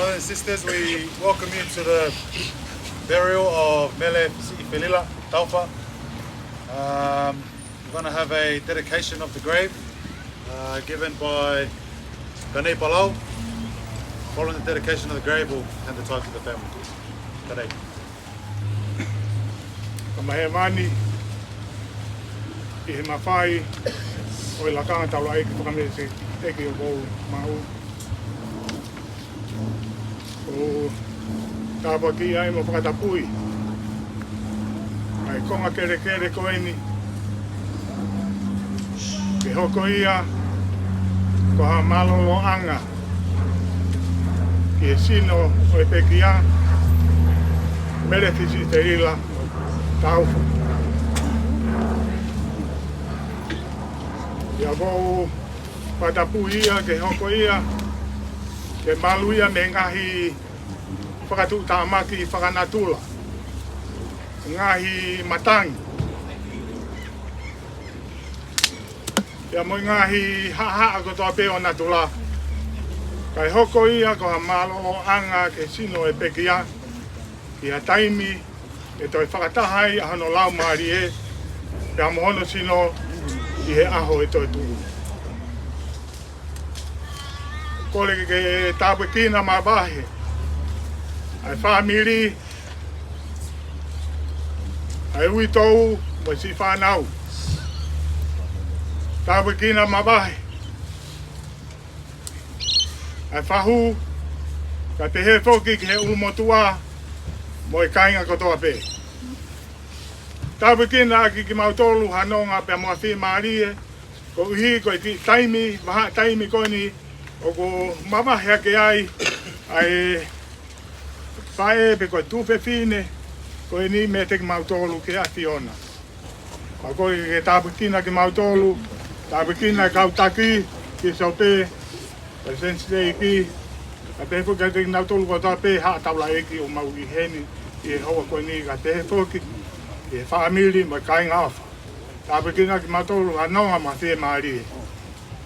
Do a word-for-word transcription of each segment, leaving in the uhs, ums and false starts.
Brothers and sisters, we welcome you to the burial of Mele Siʻifelila Taufa. Um, we're gonna have a dedication of the grave, uh, given by Tanei Palau. Following the dedication of the grave, we'll hand the time to the family. Tanei. Ka mahe mani, ʻi he mafai ʻo e lakanga taulaʻeiki fakamēseki ʻoku ou maʻu, ʻoku ou tāpuakiʻi ai mo fakatapui ʻa e konga kelekele ko eni, ke hoko ia ko ha mālōlōʻanga ki he sino ʻo e pekia, Mele Siʻifelila Taufa. ʻOku ou fakatapui ia ke hoko ia, ke malu ia mei he ngaahi fakatuʻutāmaki fakanatula, ngaahi matangi, pea mo e ngaahi haʻahaʻa kotoa pē ʻo natula, kae hoko ia ko ha mālōlōʻanga ki he sino ʻo e pekia, ʻi ha taimi ʻe toe fakataha ai ʻa hono laumālie pea mo hono sino ʻi he ʻaho ʻe toe tuʻu. Kole ke tāpuekina mavahe ʻa e fāmili, ʻa e uitou mo e siʻi fānau. Tāpuekina mavahe ʻa e fahu, kae pehē foki ki he ʻulumotuʻa mo e kāinga kotoa pē. Tāpuekina ʻaki kimautolu ha nonga pea mo ha fiemālie, koeʻuhi ko e kiʻi taimi, vahaʻa taimi ko eni ʻoku mavahe hake ai ʻa e faʻē pe ko e tuofefine ko eni meiate kimautolu ki he ʻAfiona. Pea kole ke tāpuekina kimautolu, tāpuekina e kau taki, Pīsope, Palesiteni Siteiki, kae pehē foki kiate kinautolu kotoa pē haʻa taulaʻeiki ʻoku mau ʻi heni ʻi he houa ko eni, kae pehē foki ki he fāmili mo e kāinga ʻofa. Tāpuekina kimautolu ha nonga mo ha fiemālie,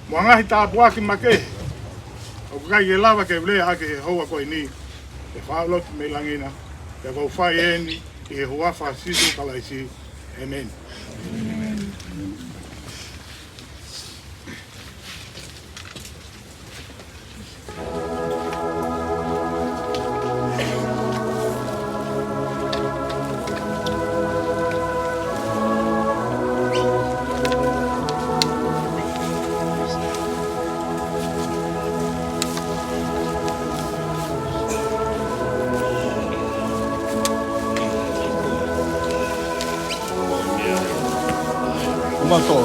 mo e ngaahi tāpuaki makehe ʻoku ʻikai ke lava ke u lea ʻaki he houa ko eni. ʻE Faʻa lotu mei langi na, pea ʻoku ou fai eni ʻi he huafa ʻo Sīsū Kalaisi. ʻĒmeni. Uma to,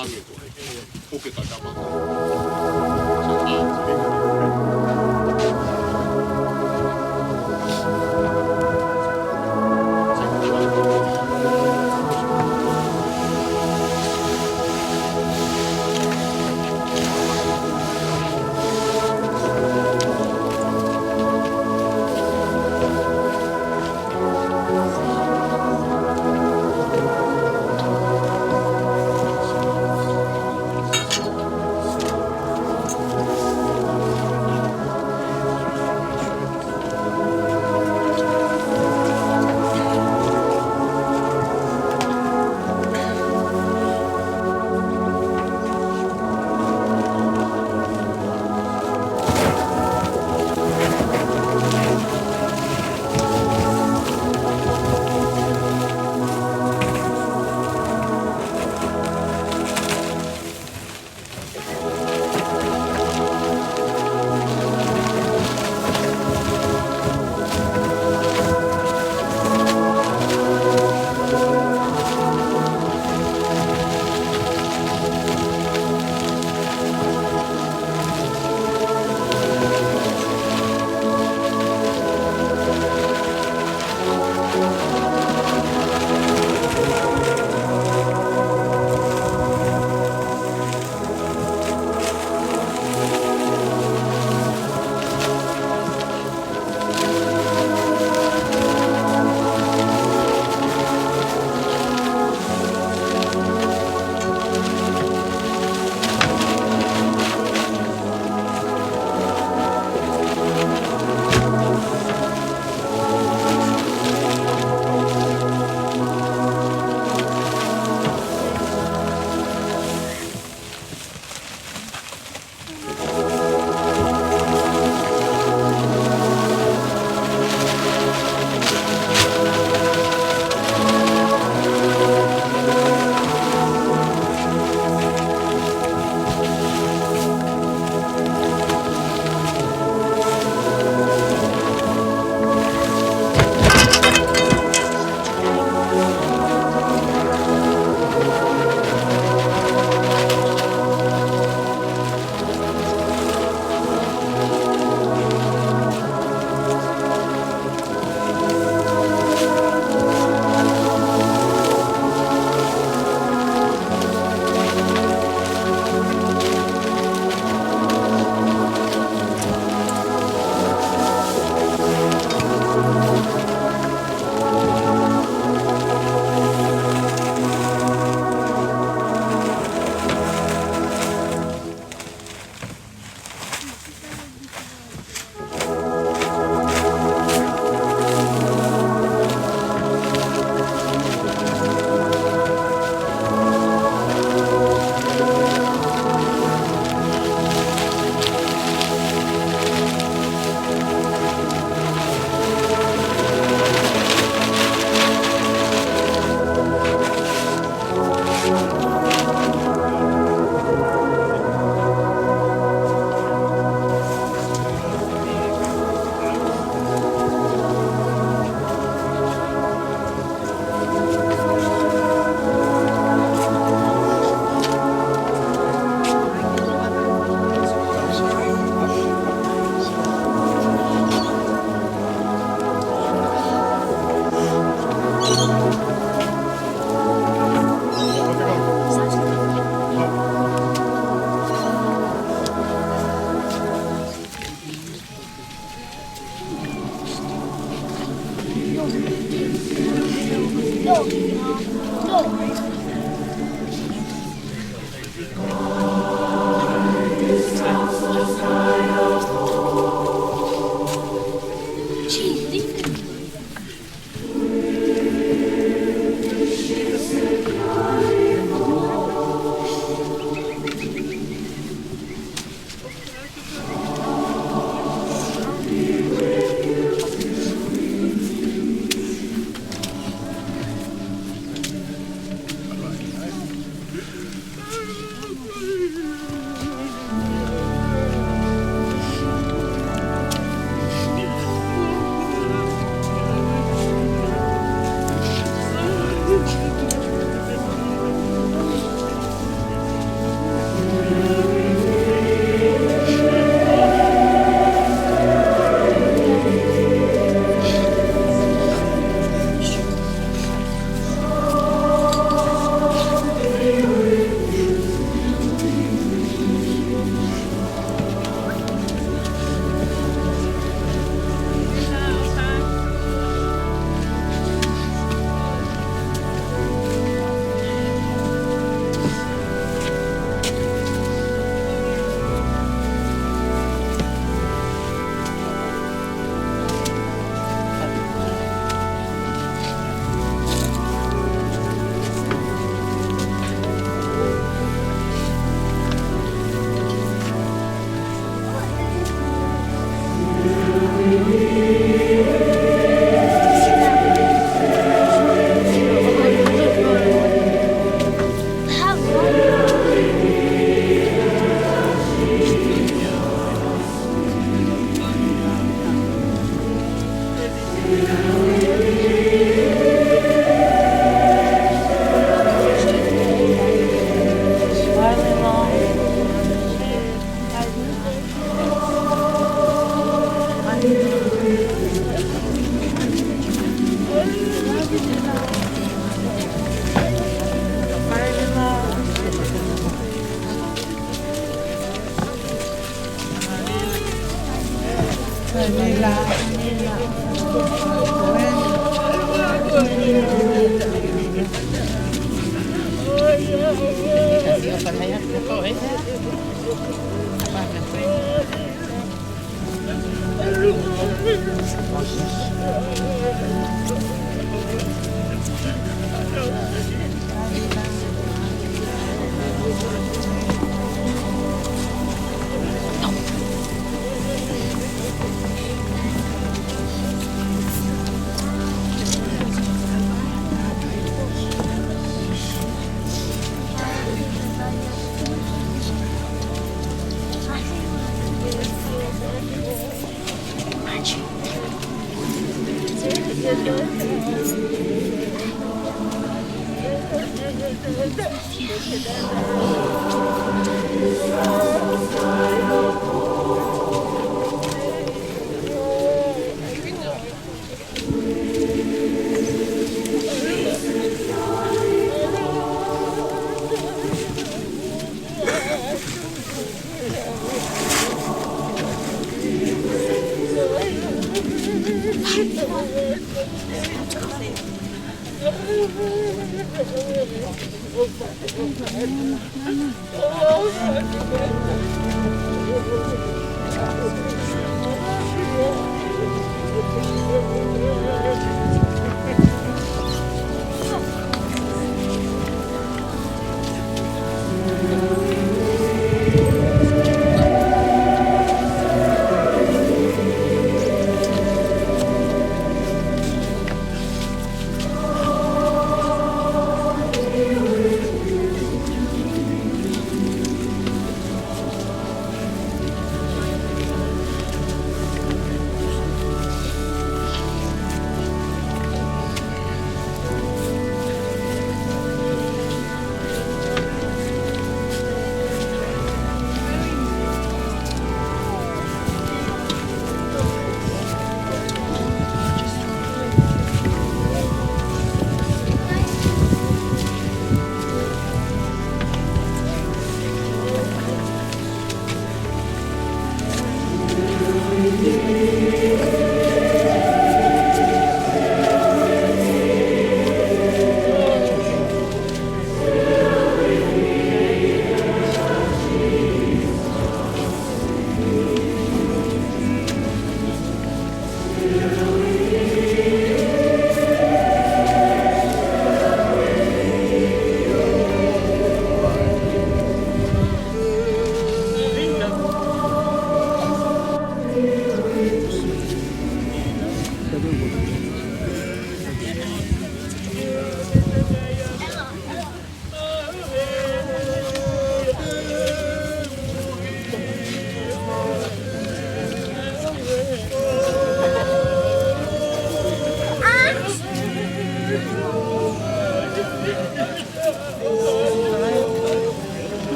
Ange ko e puke takamaka.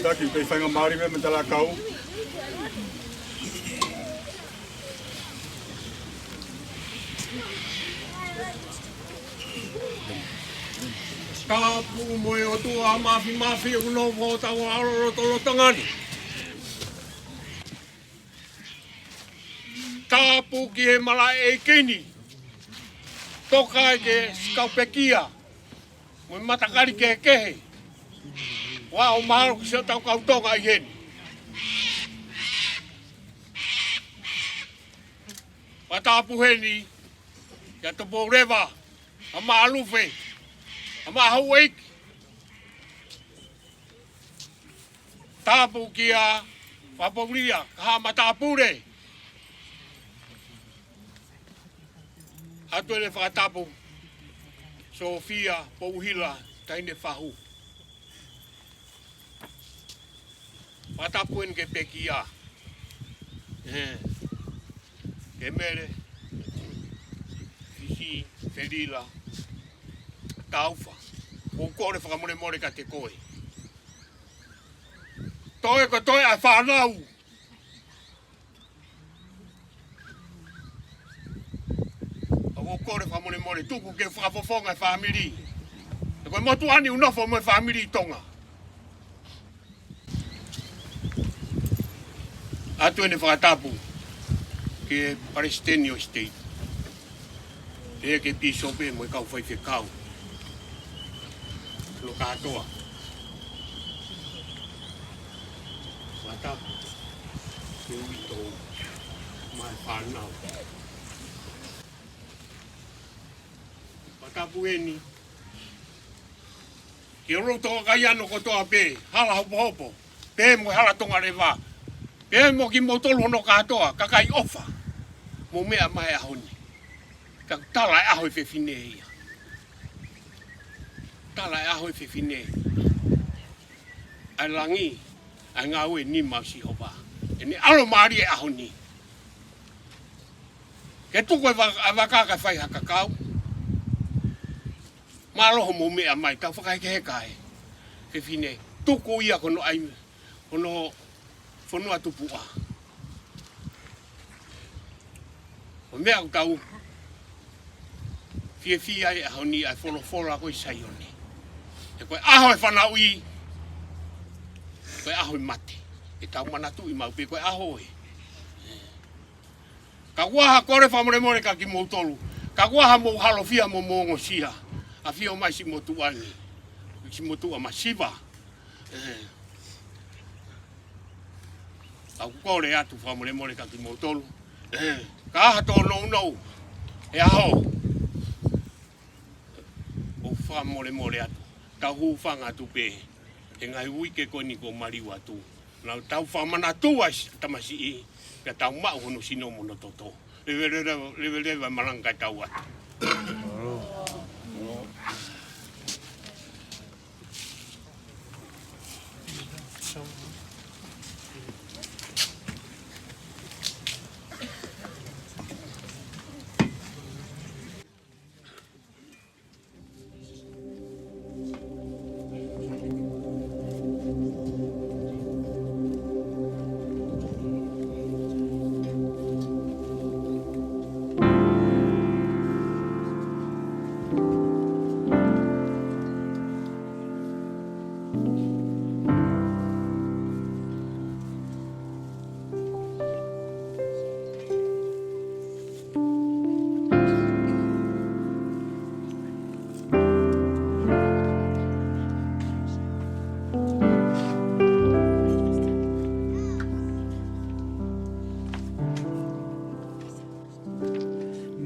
Kātaki, pea faingamālie mo e tala kau. Tāpuaki mo e ʻOtua Māfimafi ʻoku nofo ʻi hotau lotolotonga ni. Tāpuaki ki he malaʻe ʻeiki ni. Toka ai ki he siʻi kau pekia mo e matakali kehekehe. Ua o mahalo ki siʻotau kau Tonga ʻi heni. Fakatapu heni kia Tupou Leva, ʻa Malufe, ʻa Mahoueiki. Tapu kia Fapoulia, kae ʻumaʻā e matāpule. ʻOatu ʻeni e fakatapu, Sofia Pouhila, taʻahine fahu. Fakatapu ʻeni kia Pekia. ʻE, kia Mele, Fisi, Felila, Taufa. ʻOku ou kole fakamolemole kiate koe. Toe ko e toe ʻa e fānau. ʻOku ou kole fakamolemole, tuku ke fakafofonga e fāmili. He ko e motuʻa ni ʻoku nofo mo e fāmili ʻi Tonga. ʻOatu ʻeni e fakatapu ki he Palesiteni ʻo e Siteiti. Pehē ki he Pīsope mo e kau faifekau. Lo kātoa. Fakatapu ki he uitou mo e fānau. Fakatapu ʻeni ki he loto kakai ʻa hono kotoa pē, hala hopohopo, pehē mo e hala Tonga Leva, pehē mo kimoutolu hono kātoa, kakai ʻofa, mou meʻa mai he ʻaho ni. Ka tala e ʻaho ʻo e fefine ia. Tala e ʻaho ʻo e fefine. ʻA e langi, ʻa e ngāue nima ʻo Sihova. ʻEne ʻalomālie he ʻaho ni. Ke tuku e va-, e vaka kae fai ha kakau. Mālō hoʻomou meʻa mai, tau fakahekeheka e fefine. Tuku ia ki hono ʻai, hono fonua tupuʻa. Ko e meʻa ʻoku tau fiefia ai he ʻaho ni, ʻa e folofola ko ē ʻi Saione. He ko e ʻaho ʻo e fanauʻi, ko e ʻaho ʻo e mate. ʻE tau manatuʻi maʻu pē ko e ʻaho ē. Ka ʻoku ʻi ai ha kole fakamolemole kia kimoutolu. Ka ʻoku ʻi ai ha mou halofia mo mou ongosia. ʻAfio mai siʻi motuʻa ni. Siʻi motuʻa masiva. ʻE. ʻOku ou kole atu fakamolemole kia kimoutolu. ʻE. Ka ʻi ai ha tōnounou he ʻaho, ʻoku ou fakamolemole atu. Tau hūfanga atu pē he ngaahi uike ko eni kuo maliu atu. Naʻa tau fakamanatua e tamasiʻi, pea tau maʻu hono sino mo hono toto. Leveleva, leveleva e malanga kae tau atu.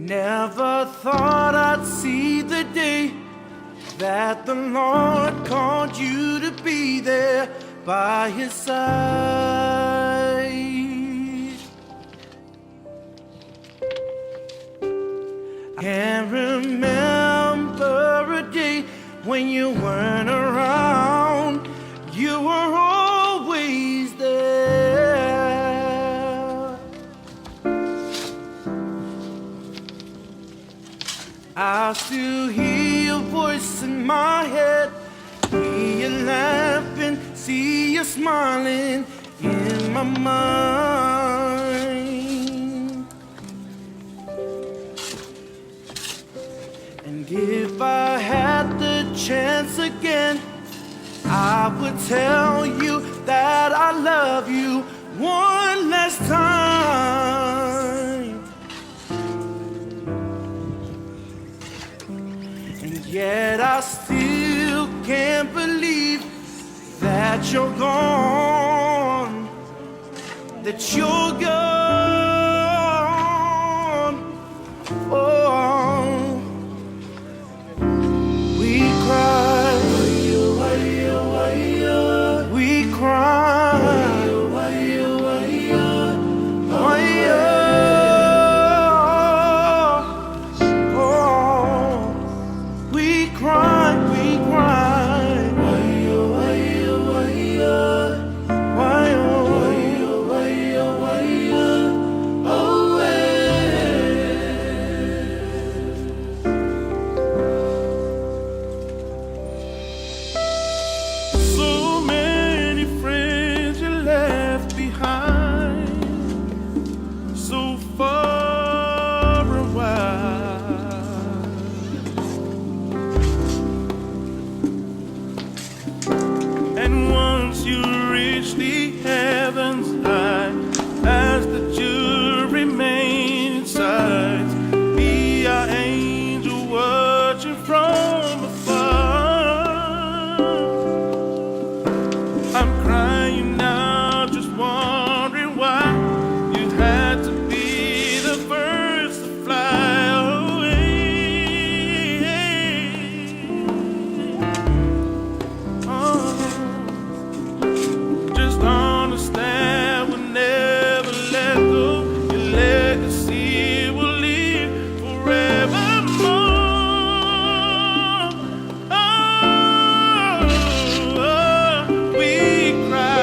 Never thought I'd see the day that the Lord called you to be there by his side. Can't remember a day when you weren't around. You were always there. I still hear your voice in my head. Hear you laughing, see you smiling in my mind. And if I had the chance again, I would tell you that I love you one last time. And yet I still can't believe that you're gone, that you're gone. You reach the heavens high, as the dew remain in sight. Be our angel watching from afar. I'm crying out, just wondering why you had to be the first to fly away. Oh. Just understand we'll never let go. Your legacy will live forevermore. Oh, oh, we cry.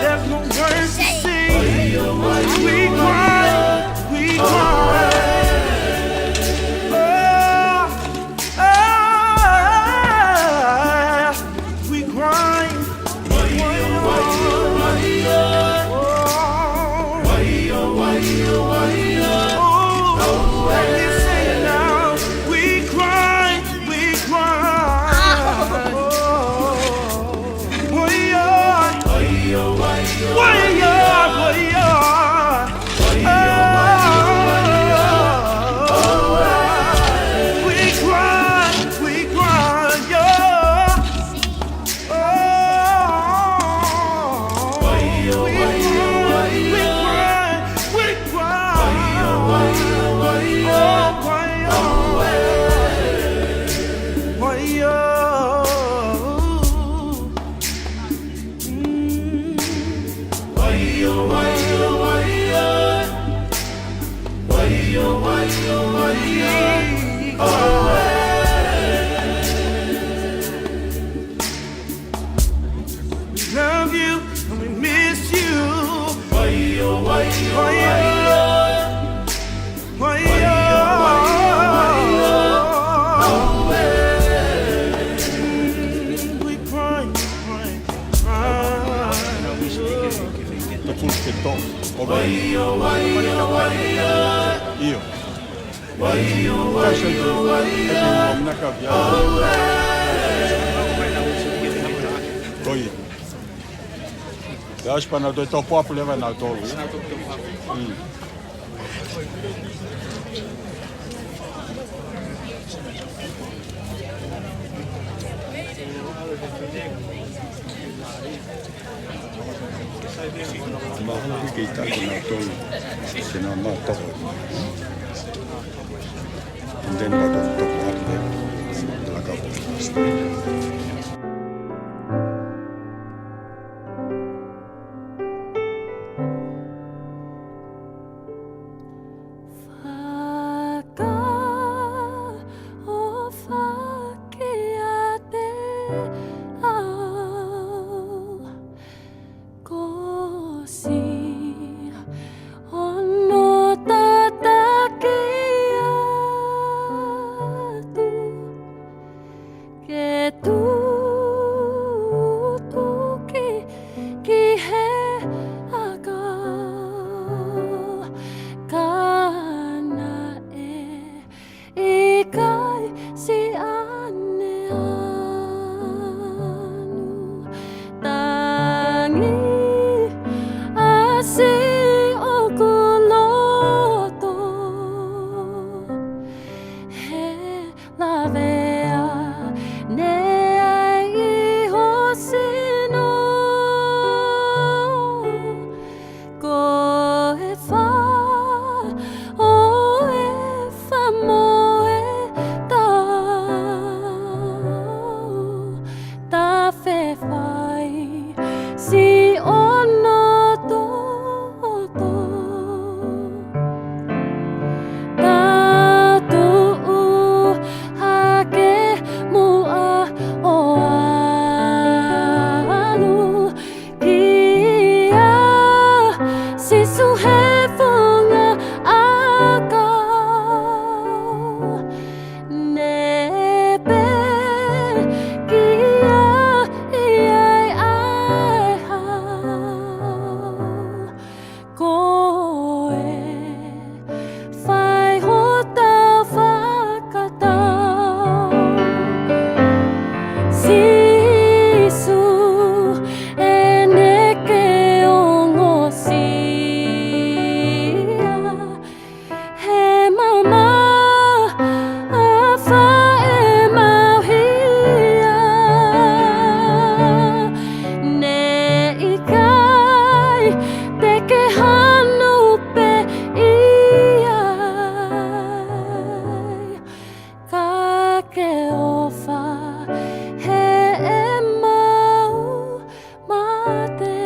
There's no words to say. We cry, we cry. Oh, oh, we cry. Oh, let me sing now. We cry, we cry. Oh. We love you and we miss you. We cry, we cry, cry. ʻIo. Taisa i te, e te mamnaka via. Ko ia. Pea ʻosi pea nau toe topuapu leva nautolu. Mm. Mahalo ke ʻi ai kinautolu, ke nau maʻu toko. And then nau toki toki hake, like a Siʻi hono tataki atu ke tutuki ki he ʻakau, ka naʻe ʻikai. Siʻane anu tangi ʻa siʻoku loto, he lavea ne ai ʻi ho sino. Ko e fā ʻo e fā mo e tau, ta fefai siʻono toto. Ta tuʻu hake muʻa ʻo ʻalu kia Sīsū he funga ʻakau. Ne pekia ia ʻi ai ʻa e hau. Ko e fai hotau fakatau. Sīsū, ʻene ke ongosia. He mamaʻo ʻa e faʻē maʻu hia. Ne ʻikai te ke hanu pē ia. Ka ke ʻofa heʻemau mate.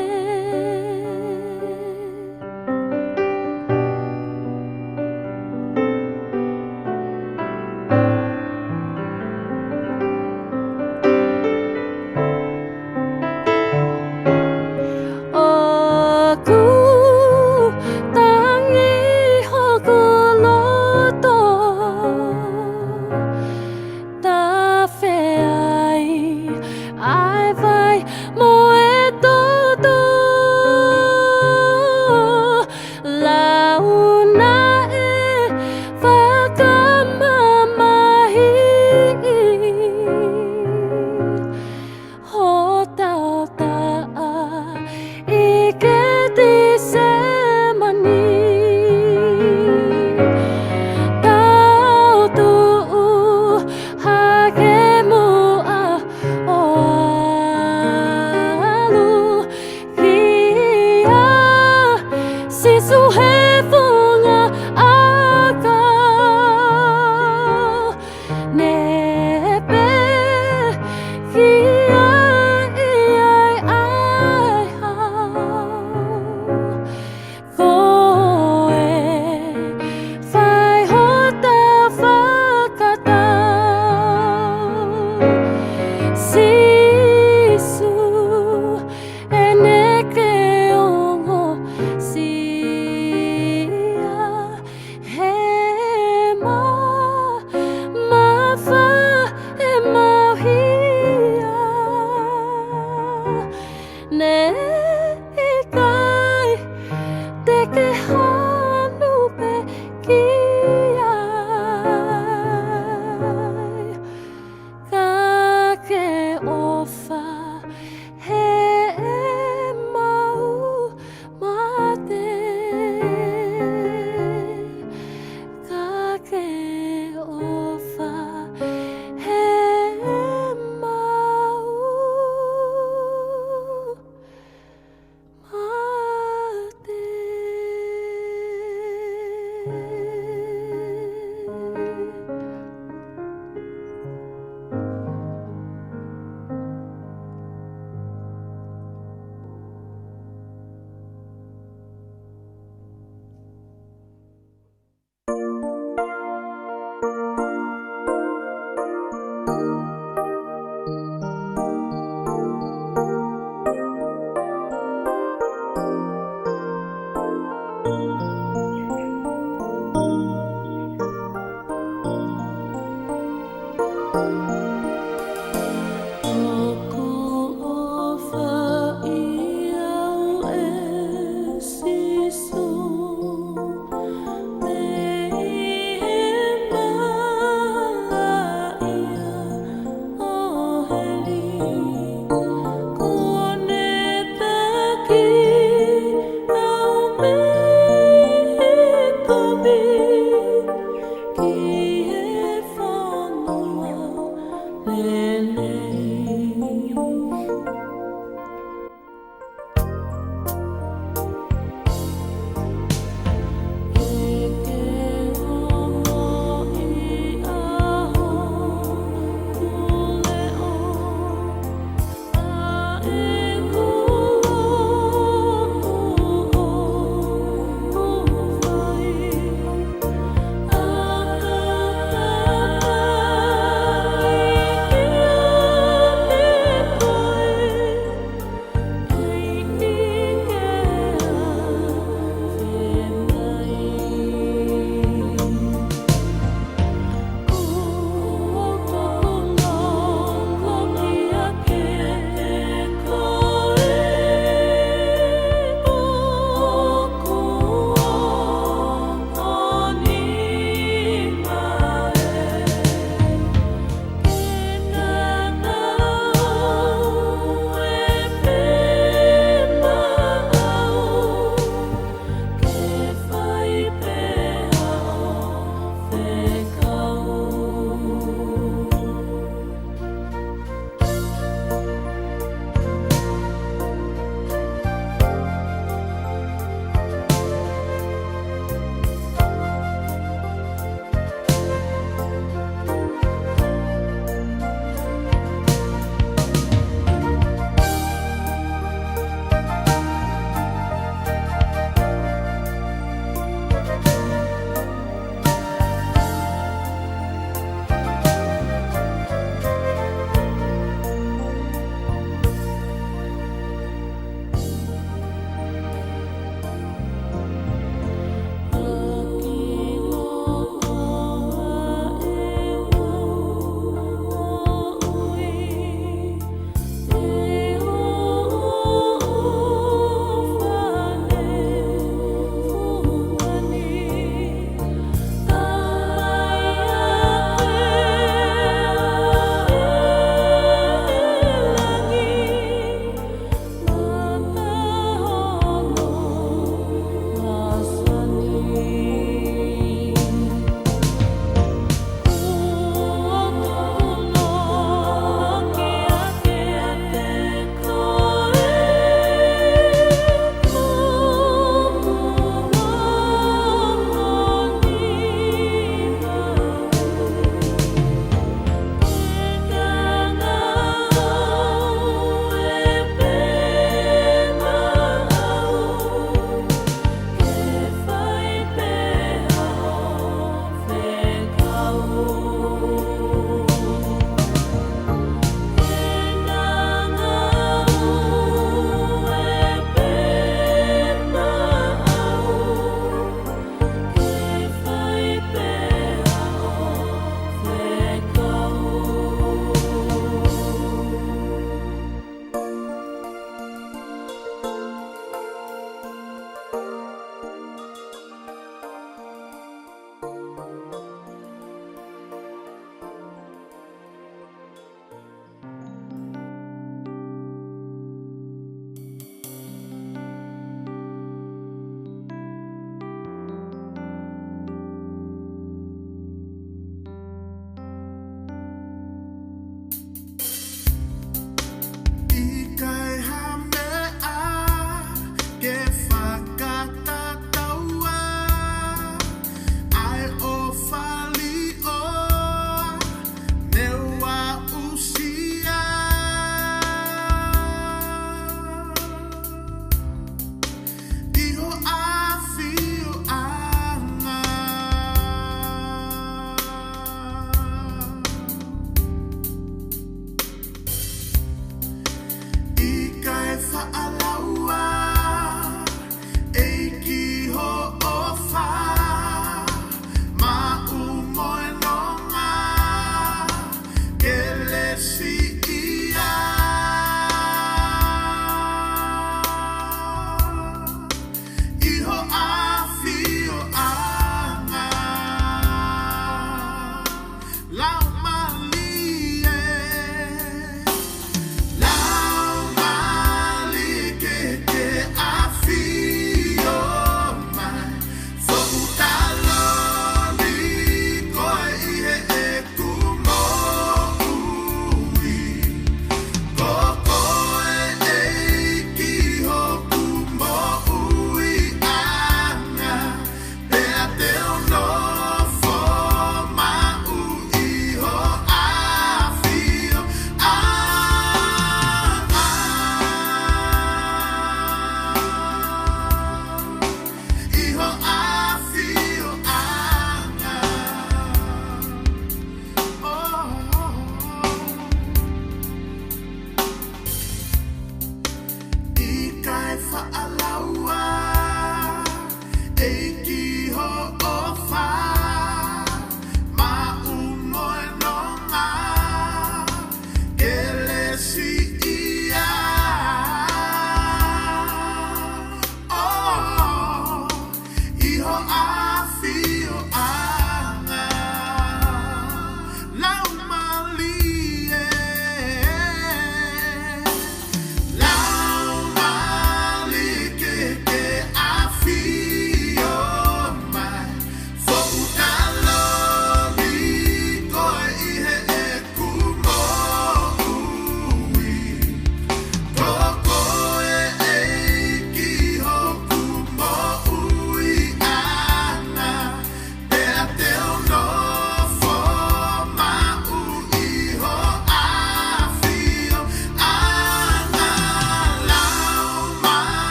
ʻOku tangi hoku loto, ta feʻai ʻa e vai mo e toto. Lau naʻe fakamamahiʻi hotau taʻa ʻi Ketisemani. Tau tuʻu hake muʻa ʻo ʻalu kia Sīsū he funga ʻakau. Ne pekia ia ʻi ai ʻa e hau. Ko e fai hotau fakatau. Sīsū, ʻene ke ongosia.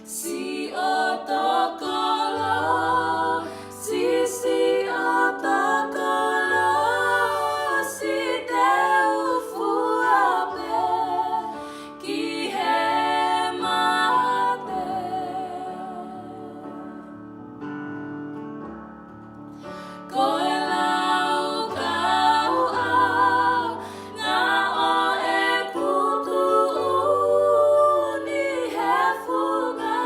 Siʻoto kolosi, siʻoto kolosi, te u fua pē ki he mate. Ko e laukau ʻa e ngaahi ʻo e kutuʻuni he funga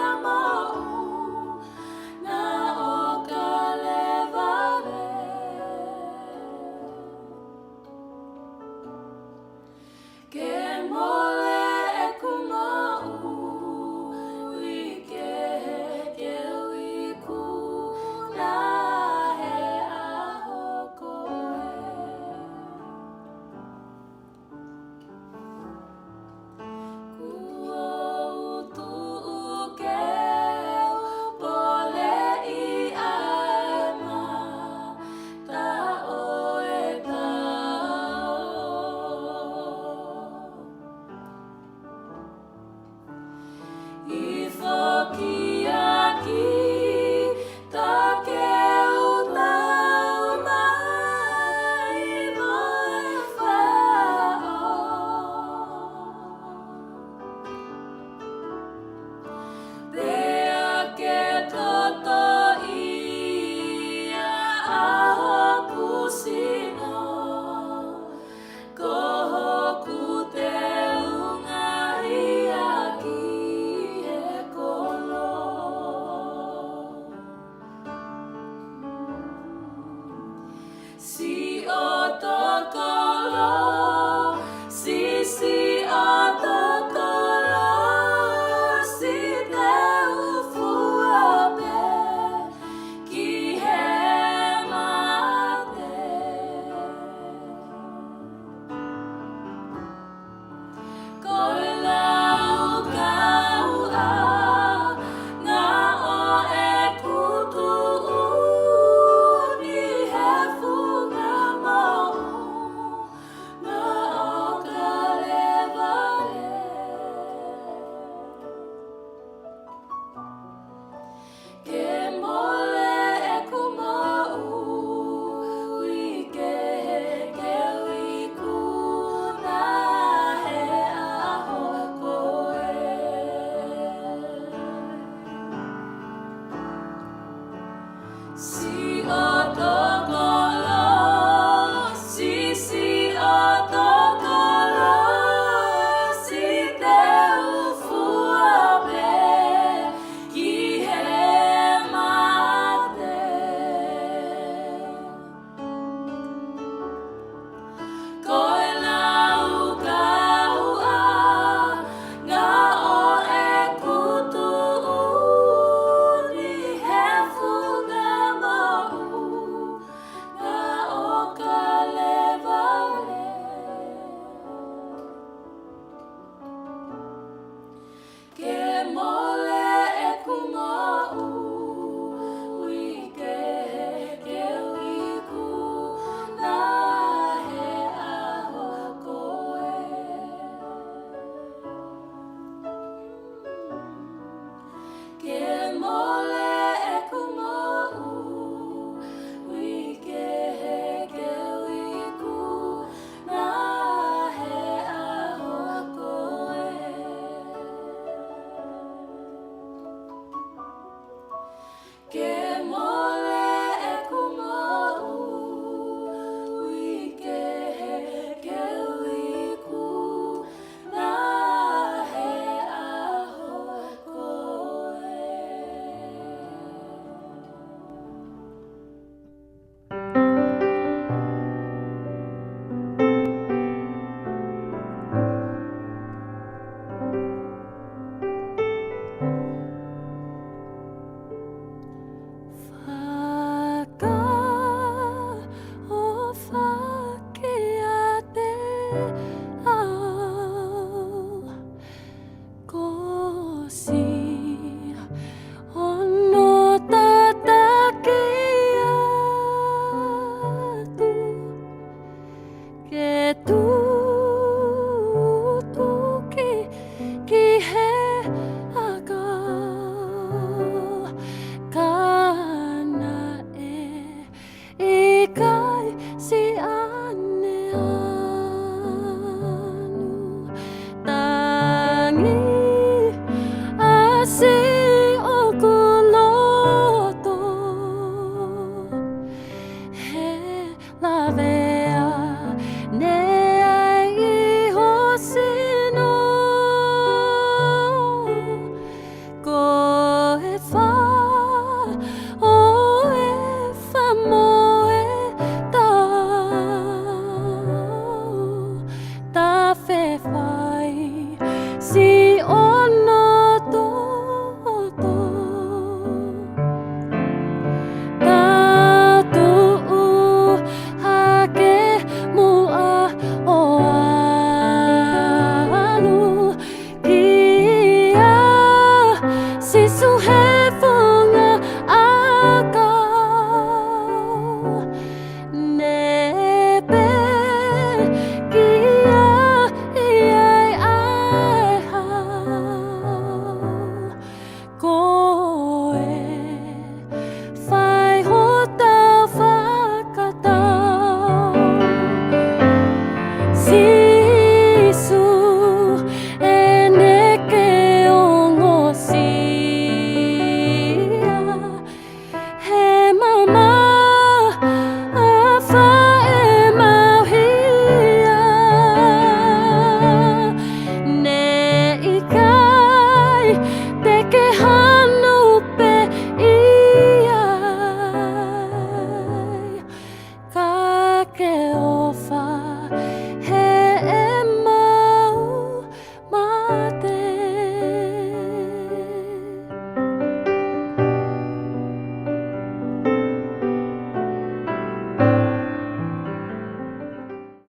Siʻi